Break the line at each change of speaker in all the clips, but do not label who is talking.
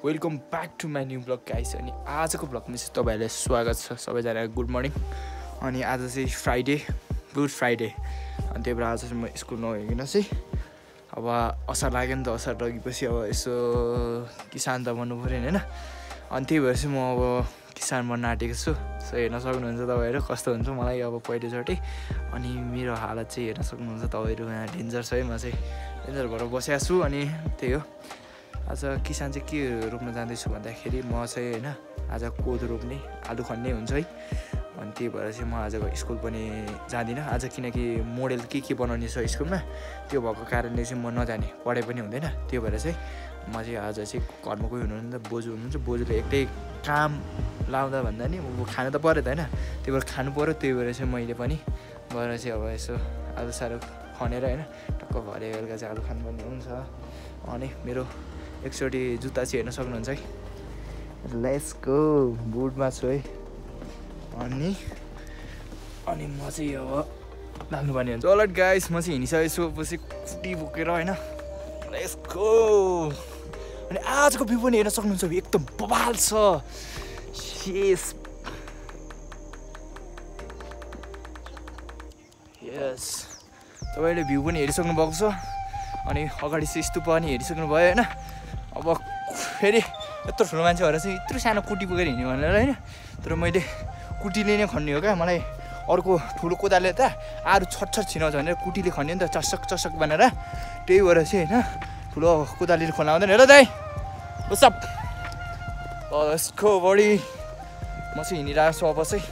Welcome back to my new blog guys. अनि आजको ब्लगमा चाहिँ तपाईँहरूलाई स्वागत छ सबैजना। Good morning. अनि आज चाहिँ फ्राइडे, गुड फ्राइडे। अनि त्यही भएर आज चाहिँ म स्कुल नगइकन चाहिँ अब असार लाग्यो नि त। असार लगेपछि अब यसो किसान त बन्नु पऱ्यो नि, होइन? अनि त्यही भएर चाहिँ म अब किसान बन्न आँटेको छु। सो हेर्न सक्नुहुन्छ तपाईँहरू कस्तो हुन्छ मलाई अब पहिलोचोटि। अनि मेरो हालत चाहिँ हेर्न सक्नुहुन्छ तपाईँहरू। यहाँ डेन्जर छ है, म चाहिँ डेन्जर भएर बसेको छु। अनि त्यही हो, आज किसान चाहिँ के रोप्न जाँदैछु भन्दाखेरि म चाहिँ होइन आज कोदो रोप्ने, आलु खन्ने हुन्छ है। अनि त्यही भएर चाहिँ म आज स्कुल पनि जाँदिनँ आज, किनकि मोडेल के बनाउने छ स्कुलमा, त्यो भएको कारणले चाहिँ म नजाने, पढाइ पनि हुँदैन। त्यो भएर चाहिँ म चाहिँ आज चाहिँ घरमा कोही हुनुहुन्न, बोजू हुनुहुन्छ। बोजूले एक्लै काम लाउँदा भन्दा नि खानु त पऱ्यो त होइन, त्यही भएर खानु पऱ्यो। त्यही भएर चाहिँ मैले पनि गएर चाहिँ अब यसो आलु सालु खनेर होइन टक्क भरे बेलुका चाहिँ आलु खानुपर्ने हुन्छ। अनि मेरो एकचोटि जुत्ता चाहिँ हेर्न सक्नुहुन्छ है। लेट्स गो, बुटमा छु है। अनि म चाहिँ अब लाग्नुपर्ने हुन्छ। अलराइट गाइस, म चाहिँ हिँडिसकेको छु पछि कुटी बोकेर होइन। Let's go. अनि आजको भ्यू पनि हेर्न सक्नुहुन्छ, एकदम बवाल छ। यस यस, तपाईँले भ्यू पनि हेरिसक्नु भएको छ। अनि अगाडि चाहिँ स्तूप पनि हेरिसक्नु भयो होइन। अब फेरि यत्रो ठुलो मान्छे भएर चाहिँ यत्रो सानो कुटी बोकेर हिँड्यो भनेर होइन। तर मैले कुटीले नै खन्ने हो क्या। मलाई अर्को ठुलो कोदाले त आरू छटछट छिनाउँछ भनेर कुटीले खन्यो नि त, चसक चसक भनेर। त्यही भएर चाहिँ होइन ठुलो कोदालीले खन्नु आउँदैन। हेर दाइ, सब यसको बढी म चाहिँ हिँडिरहेको छु अब चाहिँ।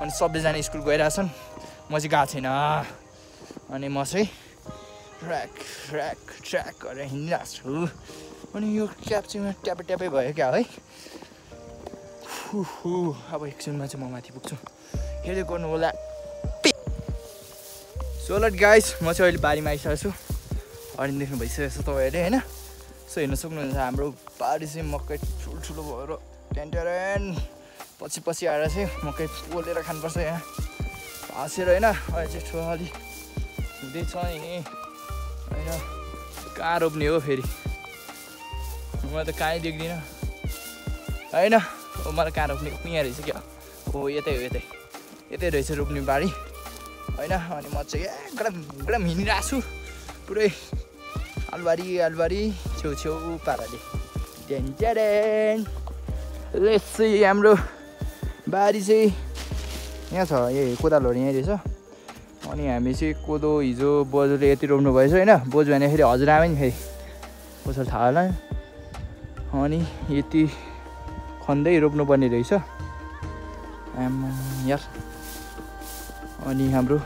अनि सबैजना स्कुल गइरहेछन्, म चाहिँ गएको छैन। अनि म चाहिँ ट्र्याक ट्र्याक ट्र्याक गरेर हिँडिरहेको छु। अनि यो क्याप चाहिँ ट्यापे ट्यापै भयो क्या है। अब एकछिनमा चाहिँ म माथि पुग्छु, हेर्दै गर्नु होला। सो अलराइट गाइस, म चाहिँ अहिले बारीमा आइसकेको छु। अनि देख्नु भइसकेको छ तपाईँहरूले होइन। सो हेर्न सक्नुहुन्छ हाम्रो बारी चाहिँ मकै ठुल्ठुलो भएर टेन्टेरेन पछि पछि आएर चाहिँ मकै पोलेर खानुपर्छ यहाँ हाँसेर होइन। अहिले चाहिँ ठुलो हुँदैछ नि होइन। कहाँ रोप्ने हो फेरि, म त कहीँ देख्दिनँ होइन। हो मलाई कहाँ रोप्ने, यहाँ रहेछ क्या। हो यतै हो, यतै रहेछ रोप्ने बारी होइन। अनि म चाहिँ एकदम एकदम हिँडिरहेको छु पुरै आलुबारी छेउछेउ पाराले। टेन्टेरेन लेट्स सी, हाम्रो बारी चाहिँ यहाँ छ। यही कोदालोहरू यहीँ रहेछ। अनि हामी चाहिँ कोदो हिजो बोजूले यति रोप्नु भएछ होइन। बोजू भने फेरि हजुरआमै नि फेरि कसो थाहा होला। अनि यति खन्दै रोप्नुपर्ने रहेछ यार। अनि हाम्रो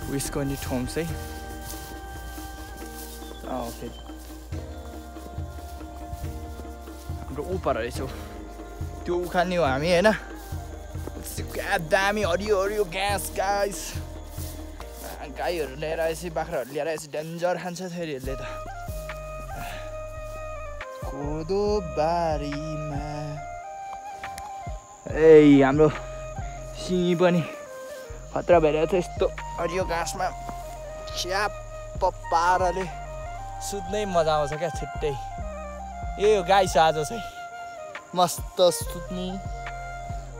उयसको नि ठाउँ चाहिँ फेरि हाम्रो उपर रहेछ, त्यो उखाल्ने हो हामी होइन। क्या दामी हरियो हरियो घाँस गाइस। गाईहरू ल्याएर यसै बाख्राहरू ल्याएर यसै डेन्जर खान्छ फेरिहरूले त। कोदो बारीमा ए हाम्रो सिमी पनि खतरा भइरहेको छ। यस्तो हरियो घाँसमा च्याप पाराले सुत्नै मजा आउँछ क्या छिट्टै। ए हो गाई छ आज चाहिँ मस्त सुत्ने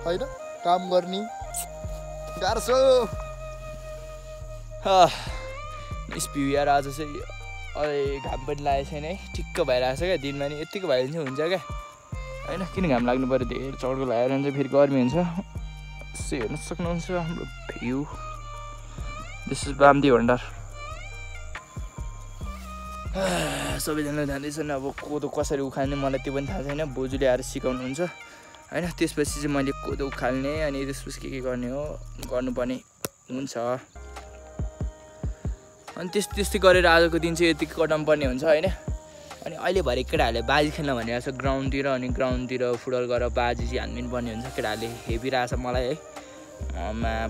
होइन, काम गर्ने गाह्रो छ। भ्यू यार आज चाहिँ अहिले घाम पनि लागेको छैन है, ठिक्क भइरहेको छ क्या। दिनमा नि यत्तिको भयो भने चाहिँ हुन्छ क्या होइन। किन घाम लाग्नु पऱ्यो, धेरै चड्को लगाएर चाहिँ फेरि गर्मी हुन्छ। यसो हेर्न सक्नुहुन्छ हाम्रो भ्यू। दिस इज बामदी भण्डार। सबैजना जाँदैछन्। अब कोदो कसरी उखाल्ने मलाई त्यो पनि थाहा छैन, बोजूले आएर सिकाउनुहुन्छ होइन। त्यसपछि चाहिँ मैले कोदो उखाल्ने अनि त्यसपछि के गर्ने हो गर्नुपर्ने हुन्छ। अनि त्यस्तै गरेर आजको दिन चाहिँ यति कटाउनु पर्ने हुन्छ होइन। अनि अहिले भरे केटाहरूले बाजी खेल्न भनिरहेको छ ग्राउन्डतिर। अनि ग्राउन्डतिर फुटबल गरेर बाजी चाहिँ हान्नु पनि पर्ने हुन्छ। केटाहरूले हेपिरहेको छ मलाई है।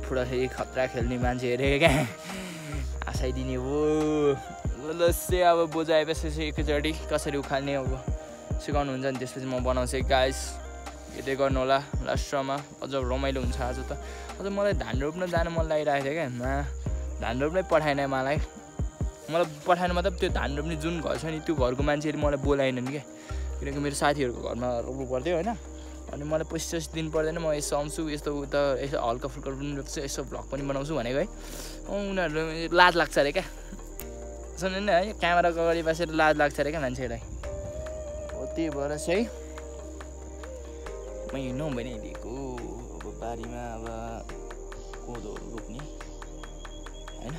फुटबल फेरि खतरा खेल्ने मान्छे हेरेको क्या, आशाइदिने हो। लस्से अब बोजू आएपछि चाहिँ एकैचोटि कसरी उखाल्ने अब सिकाउनुहुन्छ। अनि त्यसपछि म बनाउँछु गाइस, हेर्दै गर्नु होला लास्टमा। अझ रमाइलो हुन्छ आज त। अझ मलाई धान रोप्न जानु मन लागिरहेको थियो क्या। धान रोप्नै पठाएन मलाई। मलाई पठाएन मतलब त्यो धान रोप्ने जुन घर छ नि त्यो घरको मान्छेले मलाई बोलाएनन् क्या किनकि मेरो साथीहरूको घरमा रोप्नु पर्थ्यो होइन अनि मलाई पैसा दिनु पर्दैन म यसो आउँछु यस्तो उता यसो हल्का फुल्का पनि रोप्छु यसो भ्लग पनि बनाउँछु भनेको है उनीहरू लाज लाग्छ अरे क्या सुन्नु न है क्यामेराको अगाडि बसेर लाज लाग्छ अरे क्या मान्छेलाई हो त्यही भएर चाहिँ मैले नभनिदिएको अब बारीमा अब कोदोहरू रोप्ने होइन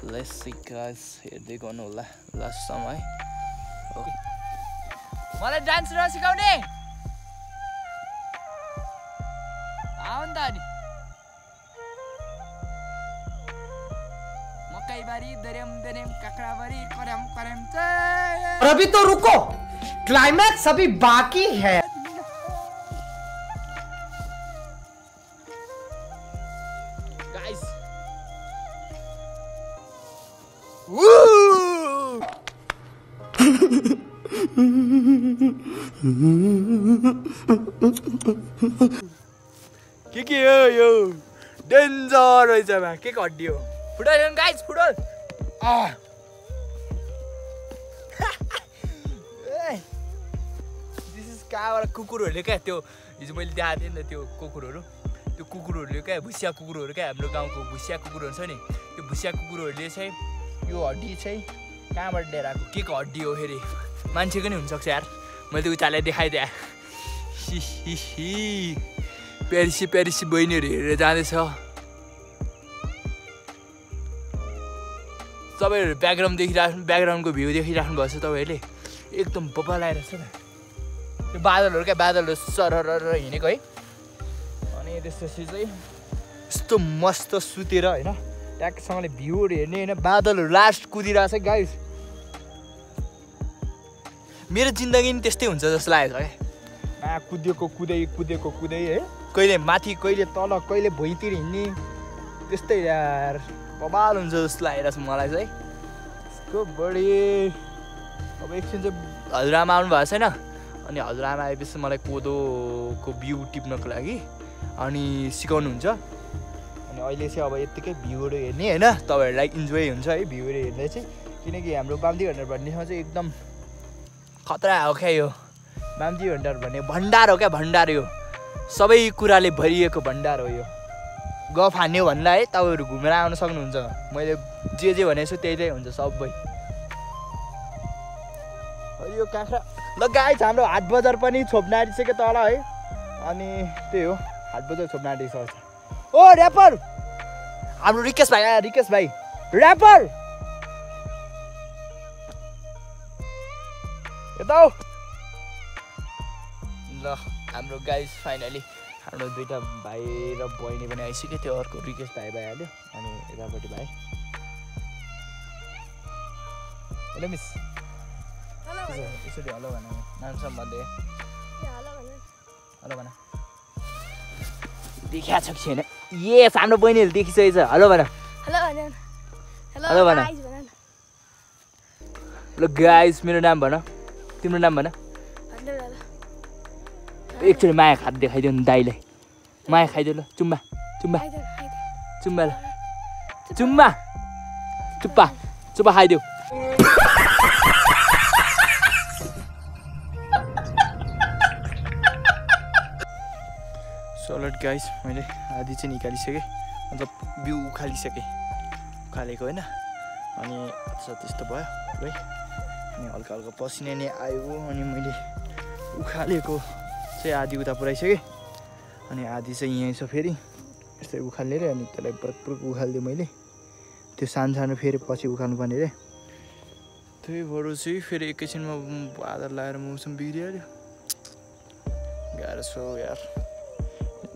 लेट्स सी गाइस हेर्दै गर्नु होला लास्टसम्म है ओके मलाई डान्स र सिकाउने आऊ नि त अनि मकैबारी दरेम दरेम काकराबारी करम करम
और अभी तो रुको क्लाइमैक्स अभी बाकी है
गाइस के हो यो डेन्जर रहेछ बा के हड्डी हो football guys football this is कहाँबाट कुकुरहरूले क्या त्यो हिजो मैले देखाएको थिएँ नि त त्यो कुकुरहरूले क्या भुसिया कुकुरहरू क्या हाम्रो गाउँको भुसिया कुकुरहरू छ नि त्यो भुसिया कुकुरहरूले चाहिँ यो हड्डी चाहिँ कहाँबाट लिएर आएको के को हड्डी हो फेरि मान्छेको नि हुनसक्छ यार मैले त्यो उचालेर देखाइदिएँ प्यारिसी बहिनीहरू हेरेर जाँदैछ तपाईँहरू ब्याकग्राउन्डको भ्यू देखिराख्नु भएको छ तपाईँहरूले एकदम बब्बा लगाइरहेको छ त त्यो बादलहरू क्या बादलहरू सरर हिँडेको है अनि त्यसपछि चाहिँ यस्तो मस्त सुतेर होइन ट्याकसँगले भ्यूहरू हेर्ने होइन बादलहरू लास्ट कुदिरहेको छ गाइस मेरो जिन्दगी नि त्यस्तै हुन्छ जस्तो लागेको छ क्या कुदेको कुदै है कहिले माथि कहिले तल कहिले भुइँतिर हिँड्ने त्यस्तै यार बबाल हुन्छ जस्तो लागिरहेको छ मलाई चाहिँ यसको बढी अब एकछिन चाहिँ हजुरआमा आउनु भएको छैन अनि हजुरआमा आएपछि मलाई कोदोको बिउ टिप्नको लागि अनि सिकाउनुहुन्छ अनि अहिले चाहिँ अब यत्तिकै भ्यूहरू हेर्ने होइन तपाईँहरूलाई इन्जोय हुन्छ है भ्यूहरू हेर्ने चाहिँ किनकि हाम्रो बाम्दी भन्डार भन्ने ठाउँ चाहिँ एकदम खतरा हो क्या यो बाम्दी भन्डार भन्ने भण्डार हो क्या भण्डार यो सबै कुराले भरिएको भण्डार हो यो गफ हान्यो भन्दा है तपाईँहरू घुमेर आउन सक्नुहुन्छ मैले जे भनेको छु त्यही हुन्छ सबै यो काँक्रा ल गाइस हाम्रो हाट बजार पनि छोप्न आँटिसक्यो तल है अनि त्यही हो हाट बजार छोप्न आँटिसक्छ ओ ऱ्यापर हाम्रो रिकेश भाइ ऱ्यापर यता ल हाम्रो गाइस फाइनली हाम्रो दुईटा भाइ र बहिनी पनि आइसक्यो त्यो अर्को रिकेश भाइ भइहाल्यो अनि यतापट्टि भाइ हेलो मिस यसरी हेलो भन नामसम्म भन्दै हेलो भन देखिया छ कि छैन यस हाम्रो बहिनीहरू देखिसकेको छ हेलो भन हेलो भन ल गाइस मेरो नाम भन तिम्रो नाम भन एकचोटि माया खाद देखाइदियो नि दाइलाई माया खाइदियो ल चुम्बा ल चुप्पा खाइदियो सलाड गाइस मैले आधी चाहिँ निकालिसकेँ मतलब बिउ उखालेको होइन अनि त्यस्तो भयो है अनि हल्का पसिना नै आयो अनि मैले उखालेको चाहिँ आधी उता पुऱ्याइसकेँ अनि आधी चाहिँ यहीँ छ फेरि यस्तै उखाल्ने रे अनि त्यसलाई पुरक उखालिदिएँ मैले त्यो सानो फेरि पछि उखाल्नु पर्ने रे त्यही भएर चाहिँ फेरि एकैछिनमा बादल लगाएर मौसम बिग्रिहाल्यो गाह्रो छ यार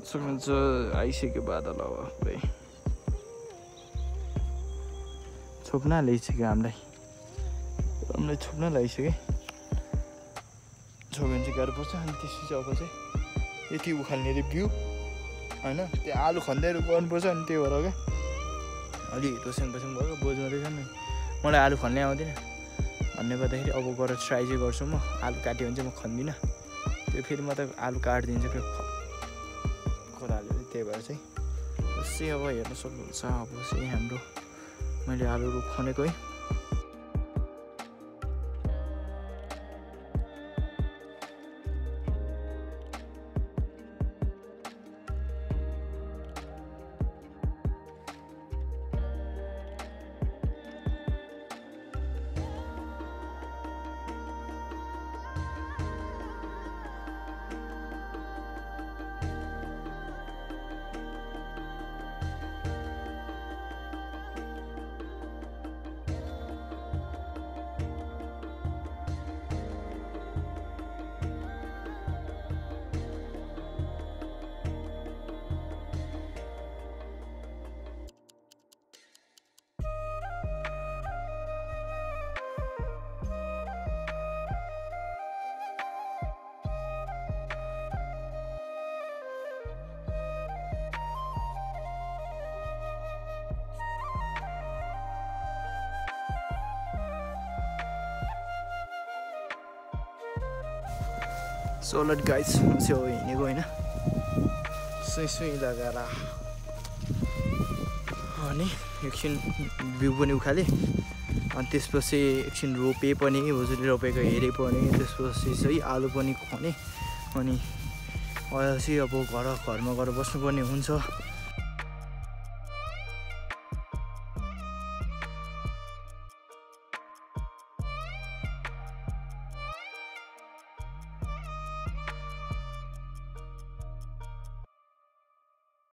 सक्नुहुन्छ आइसक्यो बादल अब भाइ छोप्न ल्याइसक्यो हामीलाई छोप्न ल्याइसक्यो छोप्यो भने चाहिँ गाह्रो पर्छ अनि त्यसपछि अब चाहिँ यति उखाल्ने रे बिउ होइन त्यो आलु खन्दै गर्नुपर्छ अनि त्यही भएर क्या अलि रोसेङ भयो बोझमा रहेछ नि मलाई आलु खन्नै आउँदैन भन्ने गर्दाखेरि अब गएर ट्राई चाहिँ गर्छु म आलु काट्यो भने चाहिँ म खन्दिनँ त्यो फेरि म त आलु काटिदिन्छु क्या खोलाले त्यही भएर चाहिँ त्यसै अब हेर्न सक्नुहुन्छ अब चाहिँ हाम्रो मैले आलुहरू खनेको है। So let guys, so हिँडेको होइन सुई लगाएर अनि एकछिन भ्यू पनि उखाले अनि त्यसपछि एकछिन रोपे पनि भोजुले रोपेको हेरे पनि त्यसपछि चाहिँ आलु पनि खने अनि अहिले चाहिँ अब घरमा गएर बस्नुपर्ने हुन्छ।